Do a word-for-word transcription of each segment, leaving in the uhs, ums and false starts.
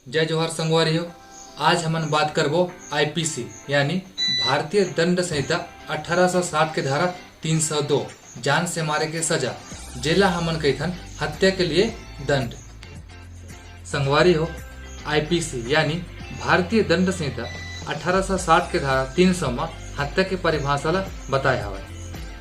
जय जोहार संगवारी हो, आज हमन बात करबो आईपीसी यानी भारतीय दंड संहिता अठारह सौ साठ के धारा तीन सौ दो, जान से मारे के सजा, जेला हमन कहिथन हत्या के लिए दंड। संगवारी हो, आईपीसी यानी भारतीय दंड संहिता अठारह सौ साठ के धारा तीन सौ म हत्या के परिभाषा ला बताए हवय।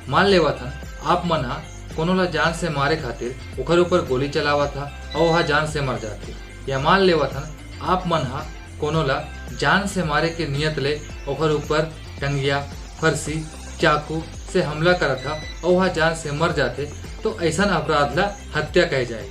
मान लेवत हन, आप मन ह कोनो ला जान से मारे खातिर ओखर ऊपर गोली चलावत ह अउ ओहा जान से मर जाथे, या मान लेवत हन, आप मन ह कोनो ला जान से मारे के नियत ले ओखर ऊपर टंगिया, फरसी, चाकू से हमला करत ह अउ ओहा जान से मर जाथे, तो अइसन अपराध ला हत्या कहे जाए।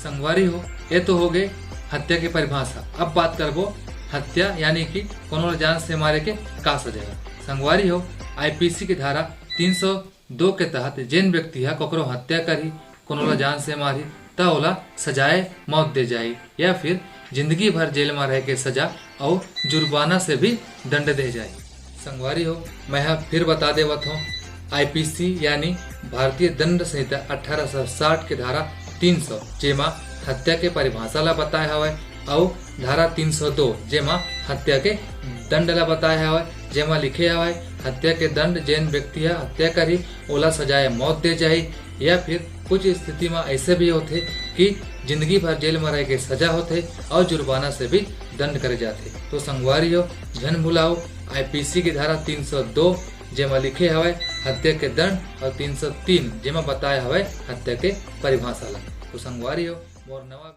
संगवारी हो, ये तो हो गए हत्या के परिभाषा। अब बात करबो हत्या यानी कि कोनो ला जान से मारे के का सजा है। संगवारी हो, आईपीसी के धारा तीन सौ दो के तहत जेन व्यक्ति ह ककरो हत्या करही, कोनो ला जान से मारही, त ओला सजाए मौत दे जाही या फिर जिंदगी भर जेल म रहे के सजा अउ जुर्माना से भी दंड दे जाही। संगवारी हो, मैं ह फिर बता देवत हूँ, आईपीसी यानी भारतीय दंड संहिता अठारह सौ साठ के धारा तीन सौ, जेमा हत्या के परिभाषा ला बताए हवय, अउ धारा तीन सौ दो, जेमा हत्या के दंड ला बताए हवय, जेमा लिखे हवय, हत्या के दंड, जेन व्यक्ति ह हत्या करही, ओला सजाए मौत दे जाही, या फिर कुछ स्थिति म ऐसे भी होथे कि जिंदगी भर जेल म रहे के सजा होथे अउ जुर्माना से भी दंड करे जाथे। तो संगवारी हो, झन भुलाओ, आईपीसी की धारा तीन सौ दो, जेमा लिखे हवय हत्या के दंड, और तीन सौ तीन, जेमा बताए हवय हत्या के परिभाषा ला। तो संगवारी हो, मोर नवा